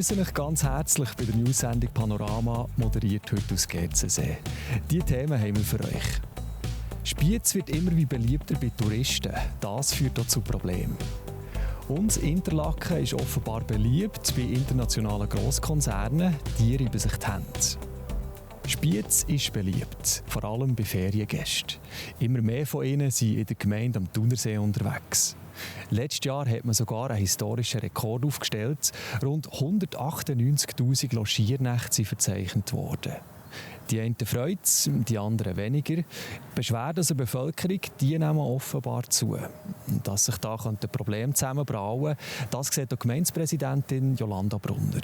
begrüße euch ganz herzlich bei der News-Sendung Panorama, moderiert heute aus Gerzensee. Diese Themen haben wir für euch. Spiez wird immer wie beliebter bei Touristen. Das führt auch zu Problemen. Und Interlaken ist offenbar beliebt bei internationalen Grosskonzernen, die reiben sich die Hände. Spiez ist beliebt, vor allem bei Feriengästen. Immer mehr von ihnen sind in der Gemeinde am Thunersee unterwegs. Letztes Jahr hat man sogar einen historischen Rekord aufgestellt. Rund 198'000 Logiernächte sind verzeichnet worden. Die einen freut es, die anderen weniger. Beschwerden aus der Bevölkerung die nehmen offenbar zu. Dass sich da ein Problem zusammenbrauen, das sieht die Gemeindepräsidentin Jolanda Brunner.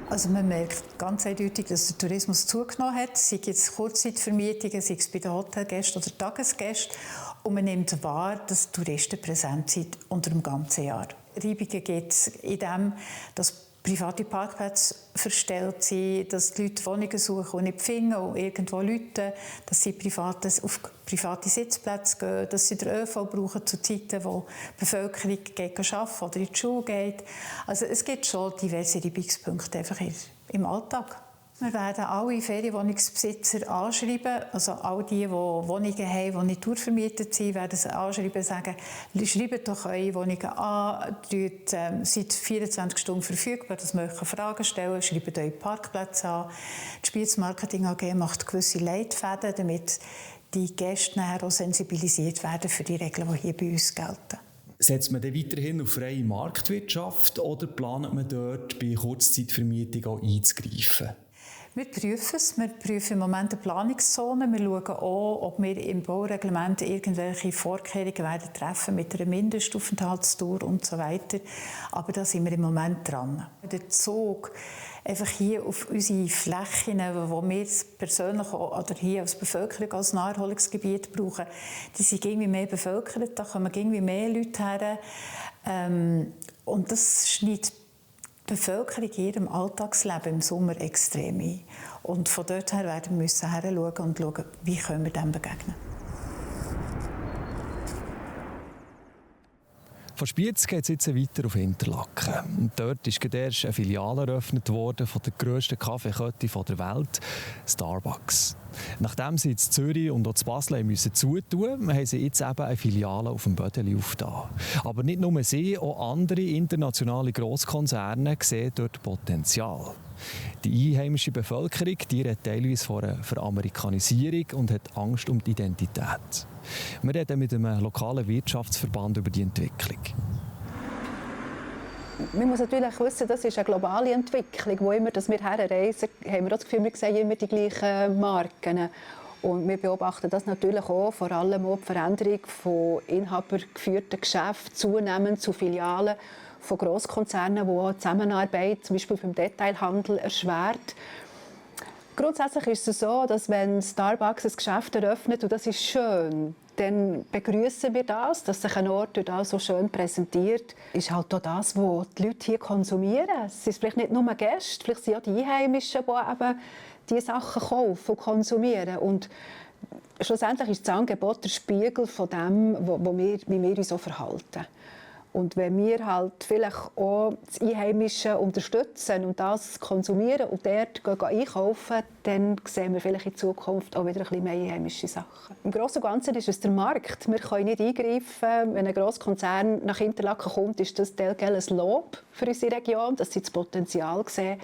Also man merkt ganz eindeutig, dass der Tourismus zugenommen hat, sei es Kurzzeitvermietungen, sei es bei den Hotelgästen oder Tagesgästen. Und man nimmt wahr, dass Touristen präsent sind unter dem ganzen Jahr. Reibungen gibt es in dem, dass private Parkplätze verstellt sind, dass die Leute Wohnungen suchen und nicht finden und irgendwo Leute, dass sie auf private Sitzplätze gehen, dass sie den ÖV brauchen zu Zeiten, wo die Bevölkerung arbeiten oder in die Schule geht. Also es gibt schon diverse Reibungspunkte einfach im Alltag. Wir werden alle Ferienwohnungsbesitzer anschreiben, also all die Wohnungen haben, die nicht durchvermietet sind, werden sie anschreiben und sagen, schreibt doch eure Wohnungen an, seid 24 Stunden verfügbar, dass wir euch Fragen stellen, schreibt eure Parkplätze an. Die Spiez Marketing AG macht gewisse Leitfäden, damit die Gäste nachher auch sensibilisiert werden für die Regeln, die hier bei uns gelten. Setzt man dann weiterhin auf freie Marktwirtschaft oder plant man dort bei Kurzzeitvermietung auch einzugreifen? Wir prüfen es. Wir prüfen im Moment eine Planungszone. Wir schauen auch, ob wir im Baureglement irgendwelche Vorkehrungen werden treffen mit einer Mindestaufenthaltsdauer und so weiter. Aber da sind wir im Moment dran. Der Zug einfach hier auf unsere Flächen, die wir persönlich oder hier als Bevölkerung als Naherholungsgebiet brauchen, die sind irgendwie mehr bevölkert, da kommen irgendwie mehr Leute her. Und das schneidet die Bevölkerung in ihrem Alltagsleben im Sommer extrem ein. Und von dort her werden wir hinschauen und schauen, wie können wir dem begegnen. Von Spiez geht es jetzt weiter auf Interlaken. Und dort ist gerade erst eine Filiale eröffnet worden von der grössten Kaffeekette der Welt, Starbucks. Nachdem sie in Zürich und auch in Basel mussten zutun, haben sie jetzt eben eine Filiale auf dem Bödeli aufgetan. Aber nicht nur sie, auch andere internationale Grosskonzerne sehen dort Potenzial. Die einheimische Bevölkerung die redet teilweise von einer Veramerikanisierung und hat Angst um die Identität. Wir reden mit einem lokalen Wirtschaftsverband über die Entwicklung. Man muss natürlich wissen, das ist eine globale Entwicklung. Wo immer wir herreisen, haben wir das Gefühl, wir sehen immer die gleichen Marken. Und wir beobachten das natürlich auch, vor allem auch die Veränderung von inhabergeführten Geschäften zunehmend zu Filialen von Grosskonzernen, die die Zusammenarbeit zum Beispiel beim Detailhandel erschwert. Grundsätzlich ist es so, dass wenn Starbucks ein Geschäft eröffnet, und das ist schön, dann begrüßen wir das, dass sich ein Ort dort so schön präsentiert. Ist halt auch das, was die Leute hier konsumieren. Es sind vielleicht nicht nur Gäste, vielleicht sind auch die Einheimischen, die eben diese Sachen kaufen und konsumieren. Und schlussendlich ist das Angebot der Spiegel von dem, wie wir uns so verhalten. Und wenn wir halt vielleicht auch das Einheimische unterstützen und das konsumieren und dort einkaufen, dann sehen wir vielleicht in Zukunft auch wieder ein bisschen mehr einheimische Sachen. Im Großen und Ganzen ist es der Markt. Wir können nicht eingreifen. Wenn ein Grosskonzern nach Interlaken kommt, ist das ein Lob für unsere Region, dass sie das Potenzial sehen.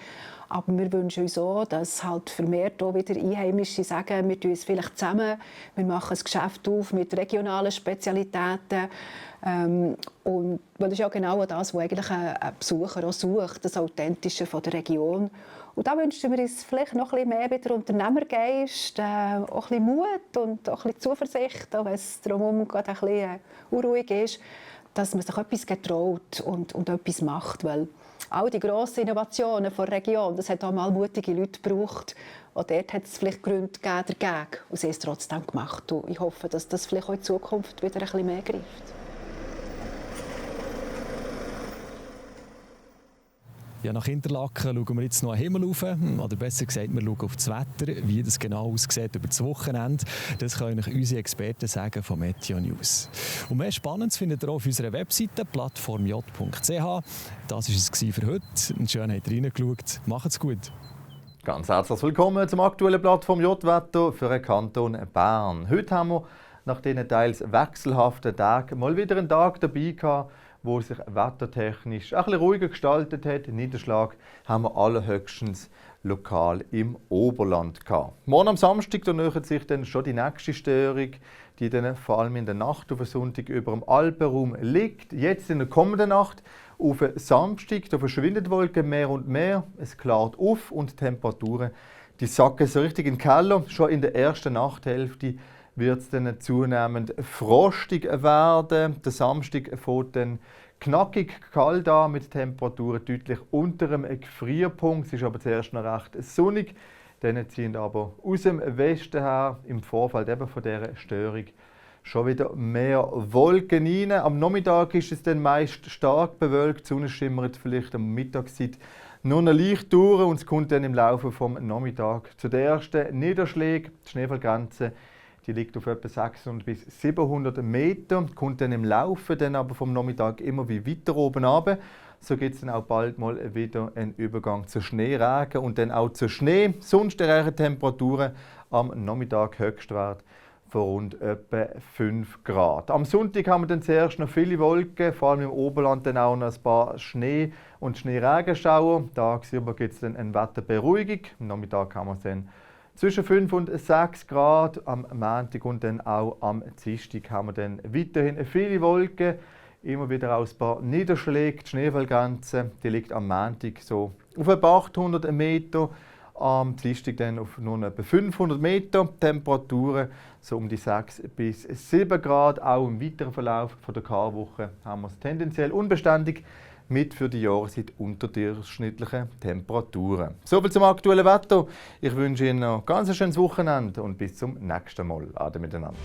Aber wir wünschen uns auch, dass halt vermehrt auch wieder Einheimische sagen, wir tun uns vielleicht zusammen, wir machen ein Geschäft auf mit regionalen Spezialitäten. Und das ist ja genau das, was eigentlich ein Besucher auch sucht, das Authentische von der Region. Und da wünschen wir uns vielleicht noch ein bisschen mehr wieder Unternehmergeist, auch ein bisschen Mut und auch ein bisschen Zuversicht, auch wenn es drumherum gerade ein bisschen unruhig ist, dass man sich etwas getraut und etwas macht. Weil all die grossen Innovationen der Region, das hat auch mal mutige Leute gebraucht. Und dort hat es vielleicht Gründe dagegen und sie haben es trotzdem gemacht. Und ich hoffe, dass das vielleicht auch in Zukunft wieder ein bisschen mehr greift. Ja, nach Interlaken schauen wir jetzt noch an den Himmel rauf. Oder besser gesagt, wir schauen auf das Wetter. Wie das genau aussieht über das Wochenende, das können euch unsere Experten sagen von Meteo News. Und mehr Spannendes findet ihr auch auf unserer Webseite plattformj.ch. Das war es für heute. Schön, habt ihr reingeschaut. Macht's gut. Ganz herzlich willkommen zum aktuellen Plattform J-Wetter für den Kanton Bern. Heute haben wir nach diesen teils wechselhaften Tagen mal wieder einen Tag dabei gehabt, wo sich wettertechnisch ein bisschen ruhiger gestaltet hat. Niederschlag haben wir allerhöchstens lokal im Oberland gehabt. Morgen am Samstag nähert sich dann schon die nächste Störung, die dann vor allem in der Nacht auf den Sonntag über dem Alpenraum liegt. Jetzt in der kommenden Nacht auf den Samstag, da verschwinden die Wolken mehr und mehr. Es klart auf und die Temperaturen die sacken so richtig in den Keller. Schon in der ersten Nachthälfte wird es dann zunehmend frostig werden. Der Samstag fängt dann knackig kalt an, mit Temperaturen deutlich unter dem Gefrierpunkt. Es ist aber zuerst noch recht sonnig. Dann ziehen aber aus dem Westen her im Vorfeld eben von dieser Störung schon wieder mehr Wolken rein. Am Nachmittag ist es dann meist stark bewölkt. Die Sonne schimmert vielleicht am Mittagszeit nur noch leicht durch und es kommt dann im Laufe des Nachmittags zu den ersten Niederschlägen. Die Schneefallgrenze die liegt auf etwa 600 bis 700 Meter, kommt dann im Laufe dann aber vom Nachmittag immer wie weiter oben runter. So gibt es dann auch bald mal wieder einen Übergang zu Schneeregen und dann auch zu Schnee. Sonst erreichen Temperaturen am Nachmittag Höchstwert von rund etwa 5 Grad. Am Sonntag haben wir dann zuerst noch viele Wolken, vor allem im Oberland dann auch noch ein paar Schnee- und Schneeregenschauer. Tagsüber gibt es dann eine Wetterberuhigung. Am Nachmittag haben wir es dann zwischen 5 und 6 Grad. Am Montag und dann auch am Dienstag haben wir dann weiterhin viele Wolken. Immer wieder auch ein paar Niederschläge. Die Schneefallgrenze die liegt am Montag so auf etwa 800 Meter. Am Dienstag dann auf nur etwa 500 Meter. Temperaturen so um die 6 bis 7 Grad. Auch im weiteren Verlauf der Karwoche haben wir es tendenziell unbeständig mit für die Jahreszeit unterdurchschnittlichen Temperaturen. Soviel zum aktuellen Wetter. Ich wünsche Ihnen noch ein ganz schönes Wochenende und bis zum nächsten Mal. Ade miteinander.